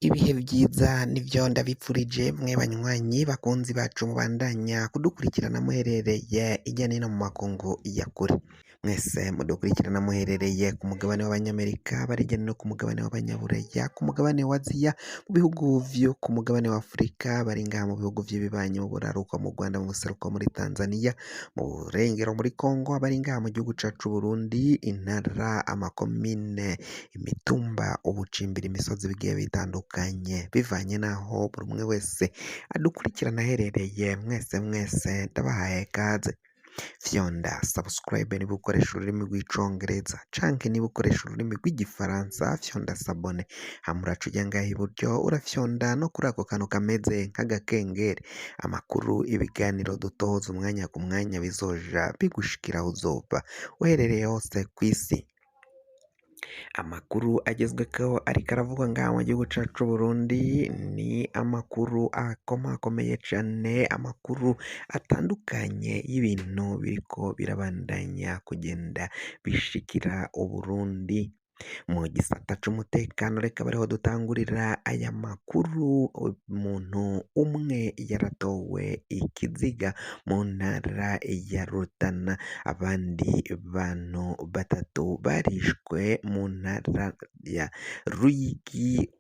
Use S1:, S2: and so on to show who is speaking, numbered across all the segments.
S1: Ibihe vyiza nivyo ndabipfurije mwe banywanyi bakunzi bacu mubandanya kudukurikirana muherereye irya nino mu makungu ya kure, mwese mudukurikirana muherereye ku mugabane w'abanyamerika, bari hirya no hino ku mugabane w'abanyaburaya, ku mugabane wa Aziya, mu bihugu vyo ku mugabane wa Afurika, bari ngaha mu bihugu vy'ibibanyi, mu buraruko, mu Rwanda, mu buseruko, muri Tanzania, mu burengero muri Kongo, abari ngaha mu gihugu cacu c'Uburundi, intara, amakomine, imitumba, ubucimbira, imisozi bigiye bitandukanye, bivanye n'aho buri umwe wese adukurikirana aherereye, mwese mwese ndabahaye kaze. Fyonda subscribe niba ukoresha ururimi rw'icongereza canke niba ukoresha ururimi rw'igifaransa, fyonda s'abonner, hama uraca uja ngaha iburyo urafyonda no kuri ako kantu kameze nk'agakengeri, amakuru, ibiganiro dutoza umwanya ku mwanya bizoja bigushikira aho uzoba uherereye hose kw'isi. Amakuru agezweko ariko aravugwa ngaha mu gihugu cacu c'Uburundi ni amakuru akomakomeye cane, amakuru atandukanye y'ibintu biriko birabandanya kugenda bishikira Uburundi. Mu gisata c'umutekano reka bariho dutangurira aya makuru, umuntu umwe yaratowe ikiziga mu ntara ya Rutana, abandi bantu batatu barishwe mu ntara ya Ruyigi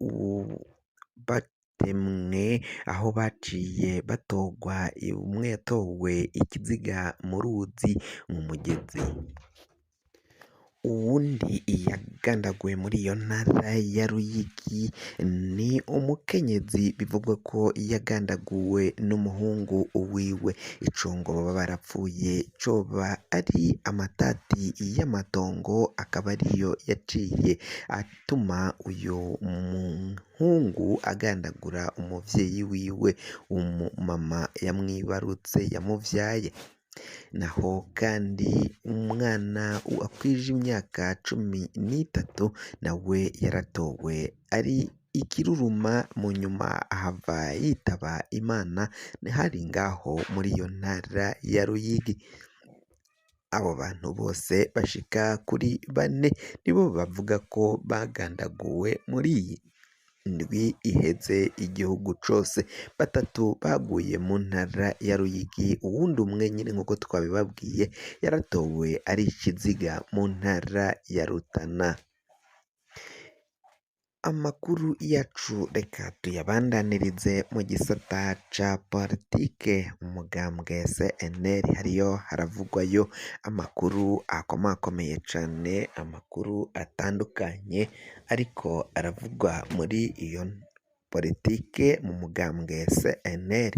S1: batemwe aho baciye batogwa, umwe yatowe ikiziga mu ruzi mu mugezi. Uwundi yagandaguwe muri iyo ntara ya Ruyigi ni umukenyezi bivugwa ko yagandaguwe n'umuhungu wiwe, ico ngo boba barapfuye coba ari amatati y'amatongo akaba ariyo yaciye atuma uyu muhungu agandagura umuvyeyi wiwe, umumama yamwibarutse yamuvyaye. Naho kandi umwana akwije imyaka 13 nawe yaratowe ari ikiruruma, mu nyuma ahava yitaba Imana, hari ngaho muri iyo ntara ya Ruyigi. Abo bantu bose bashika kuri bane nibo bavuga ko bagandaguwe muri iyi ndwi iheze igihugu cose, batatu baguye mu ntara ya Ruyigi, uwundi umwe nyene nkuko twabibabwiye yaratowe ari ikiziga mu ntara ya Rutana. Amakuru yacu reka tuyabandanirize mu gisata ca politike, umugambwe CNL hariyo haravugwayo amakuru akomakomeye cane, amakuru atandukanye ariko aravugwa muri iyo politike mu mugambwe CNL,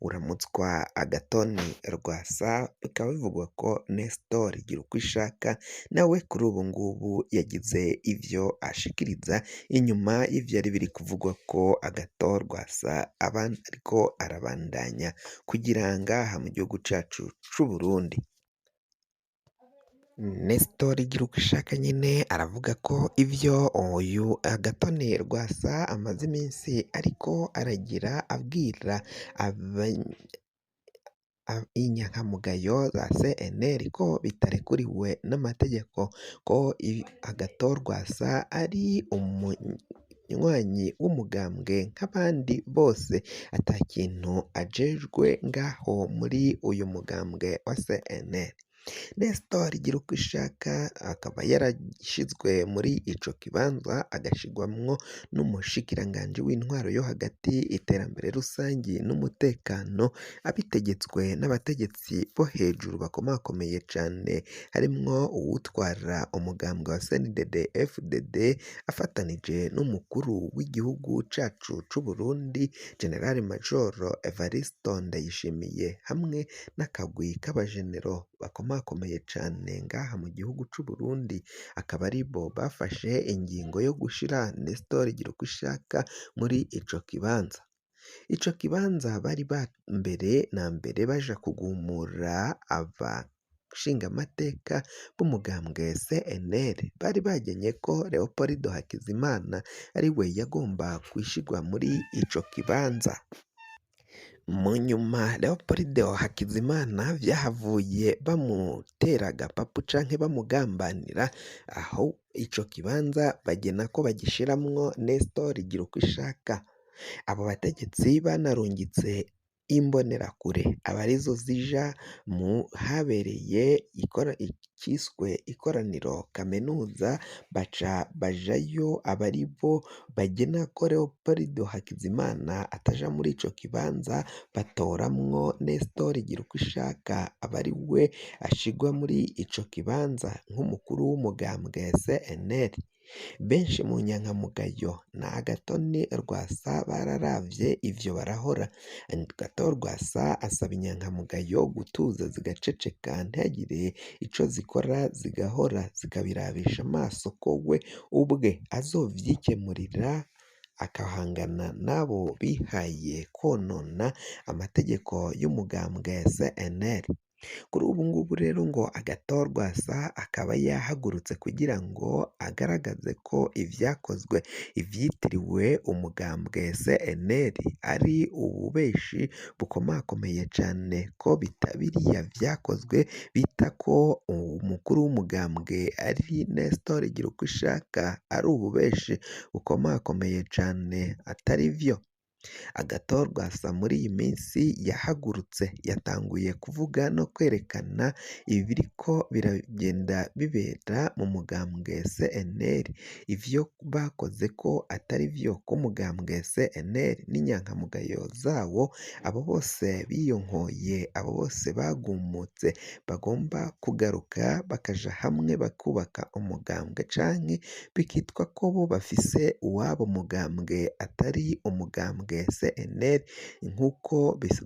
S1: uramutswa Agathon Rwasa, bikaba bivugwa ko Nestor Girukwishaka nawe kuri ubu ngubu yagize ivyo ashikiriza inyuma y'ivyari biri kuvugwa ko Agathon Rwasa ariko arabandanya kugira ngaha mu gihugu cacu c'Uburundi. Nestor Girukwishaka nyene aravuga ko ivyo uyu Agathon Rwasa amaze iminsi ariko aragira abwira inyankamugayo za CNL ko bitarekuriwe n'amategeko, ko Agathon Rwasa ari umunywanyi w'umugambwe nk'abandi bose, ata kintu ajejwe ngaho muri uyu mugambwe wa CNL. Nestor Girukwishaka akaba yarashizwe muri ico kibanza agashirwamwo n'umushikiranganji w'intwaro yo hagati, iterambere rusangi n'umutekano, abitegetswe n'abategetsi bo hejuru bakomakomeye cane, harimwo uwutwara umugambwe wa CNDD FDD afatanije n'umukuru w'igihugu cacu c'Uburundi General Major Evariste Ndayishimiye, hamwe n'akagwi k'abajenero bakomakomeye cane ngaha mu gihugu c'Uburundi, akaba aribo bafashe ingingo yo gushira Nestor Girukwishaka muri ico kibanza. Ico kibanza bari ba mbere na mbere baja kugumura abashingamateka b'umugambwe CNL, bari bagenye ko Leopolido Hakizimana ariwe yagomba kwishirwa muri ico kibanza. Mu nyuma Leopolido Hakizimana vyahavuye bamutera agapapu canke bamugambanira, aho ico kibanza bagena ko bagishiramwo Nestor Girukwishaka. Abo bategetsi banarungitse imbonerakure aba arizo zija mu habereye iciswe ikoraniro kaminuza, baca bajayo aba aribo bagena ko Leopolido Hakizimana ataja muri ico kibanza, batoramwo Nestor Girukwishaka aba ari we ashigwa muri ico kibanza nk'umukuru w'umugambwe CNL. Benshi mu nyankamugayo na Agathon Rwasa bararavye ivyo barahora. Agathon Rwasa asaba inyankamugayo gutuza zigaceceka ntihagire ico zikora, zigahora zikabirabisha amaso ko we ubwe azovyikemurira, akahangana n'abo bihaye konona amategeko y'umugambwe CNL. Kuri ubu ngubu rero ngo Agathon Rwasa akaba yahagurutse kugira ngo agaragaze ko ivyakozwe ivyitiriwe umugambwe CNL ari ububeshi bukomakomeye cane, ko biriya vyakozwe bita ko umukuru w'umugambwe ari Nestor Girukwishaka ari ububeshi bukomakomeye cane atari vyo. Agathon Rwasa muri iyi minsi yahagurutse, yatanguye kuvuga no kwerekana ibiriko biragenda bibera mu mugambwe CNL, ivyo bakoze ko atari vyo, ko umugambwe CNL n'inyankamugayo zawo, abo bose biyonkoye, abo bose bagumutse, bagomba kugaruka bakaja hamwe bakubaka umugambwe, canke bikitwa ko bo bafise uwabo mugambwe atari umugambwe CNL nk'uko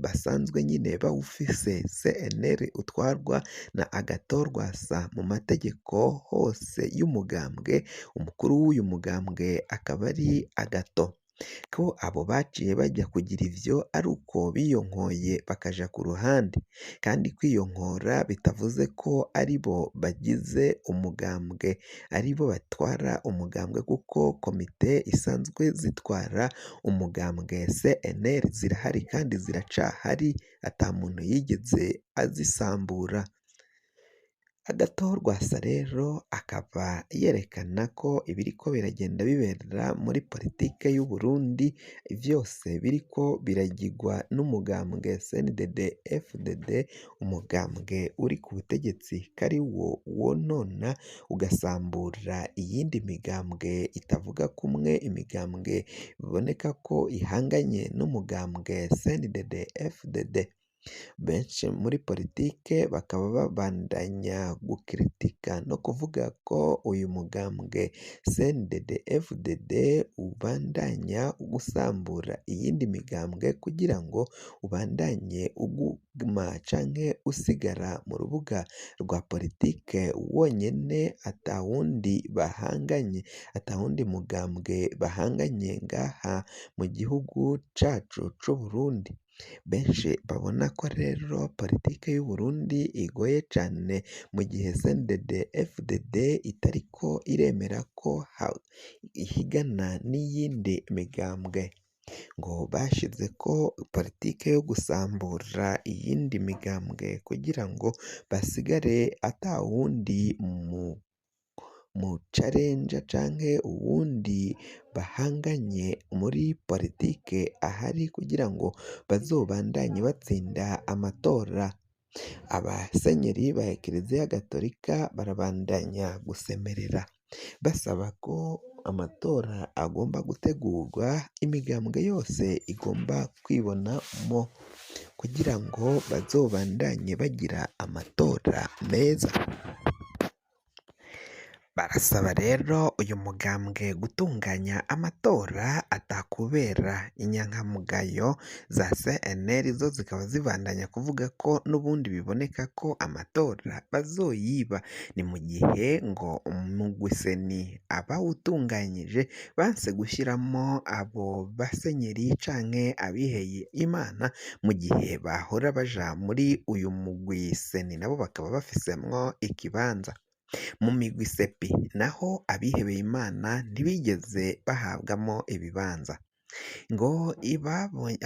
S1: basanzwe nyine bawufise. CNL utwarwa na Agathon Rwasa mu mategeko hose y'umugambwe, umukuru w'uyu mugambwe akaba ari Agathon. Ko abo baciye bajya kugira ivyo ari uko biyonkoye bakaja ku ruhande, kandi kwiyonkora bitavuze ko aribo bagize umugambwe, aribo batwara umugambwe, kuko komite isanzwe zitwara umugambwe CNL zirahari kandi ziracahari, ata muntu yigeze azisambura. Agathon Rwasa rero akaba yerekana ko ibiriko biragenda bibera muri politike y'u Burundi vyose biriko biragirwa n'umugambwe CNDD FDD, umugambwe uri ku butegetsi, ko ari wo wonona ugasambura iyindi migambwe itavuga kumwe, imigambwe biboneka ko ihanganye n'umugambwe CNDD FDD. Benshi muri politike bakaba babandanya gukritika no kuvuga ko uyu mugambwe CNDD FDD ubandanya gusambura iyindi migambwe kugira ngo ubandanye uguma canke usigara mu rubuga rwa politike wonyene, atawundi bahanganye, atawundi mugambwe bahanganye ngaha mu gihugu cacu c'Uburundi. Benshi babona ko rero politike y'Uburundi igoye cane mu gihe CNDD FDD itariko iremera ko ihigana n'iyindi migambwe, ngo bashizeko politike yo gusambura iyindi migambwe kugira ngo basigare atawundi mu carenja canke uwundi bahanganye muri politike ahari, kugira ngo bazobandanye batsinda amatora. Abasenyeri ba Ekereziya Gatolika barabandanya gusemerera basaba ko amatora agomba gutegurwa, imigambwe yose igomba kwibonamo kugira ngo bazobandanye bagira amatora meza. Barasaba rero uyu mugambwe gutunganya amatora atakubera inyankamugayo za CNL, zo zikaba zibandanya kuvuga ko n'ubundi biboneka ko amatora bazoyiba. Ni mu gihe ngo umugwi CENI abawutunganyije banse gushyiramo abo basenyeri canke abiheye Imana, mu gihe bahora baja muri uyu mugwi CENI, nabo bakaba bafisemwo ikibanza. Mu migwi sepi naho abihebeye Imana ntibigeze bahabwamo ibibanza. Ngo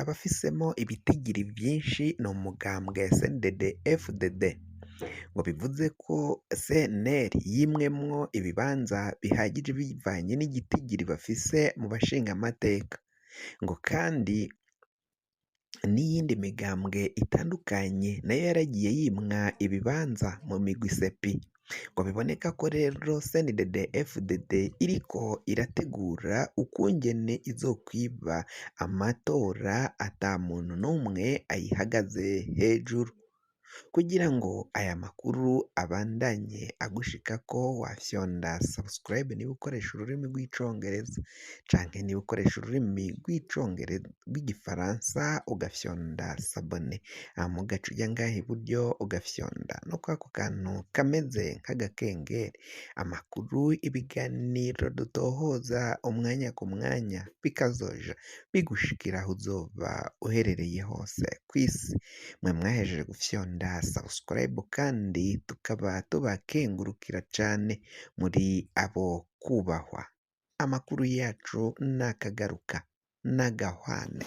S1: abafisemo ibitigiri vyinshi ni umugambwe CNDD FDD, ngo bivuze ko CNL yimwemwo ibibanza bihagije bivanye n'igitigiri bafise mu bashingamateka, ngo kandi n'iyindi migambwe itandukanye nayo yaragiye yimwa ibibanza mu migwi sepi, ngo biboneka ko rero CNDD FDD iriko irategura ukungene izokwiba amatora ata muntu n'umwe ayihagaze hejuru. Kugira ngo aya makuru abandanye agushikako wafyonda subscribe niba ukoresha ururimi rw'icongereza, canke niba ukoresha ururimi rw'igifaransa ugafyonda s'abonner, hama ugaca uja ngaha iburyo ugafyonda no kwako kantu kameze nk'agakengeri, amakuru, ibiganiro dutohoza umwanya ku mwanya bikazoja bigushikira aho uzoba uherereye hose kw'isi. Mwe mwahejeje gufyonda subscribe kandi tukaba tubakengurukira cane muri abo kubahwa. Amakuru yacu nakagaruka nagahwane.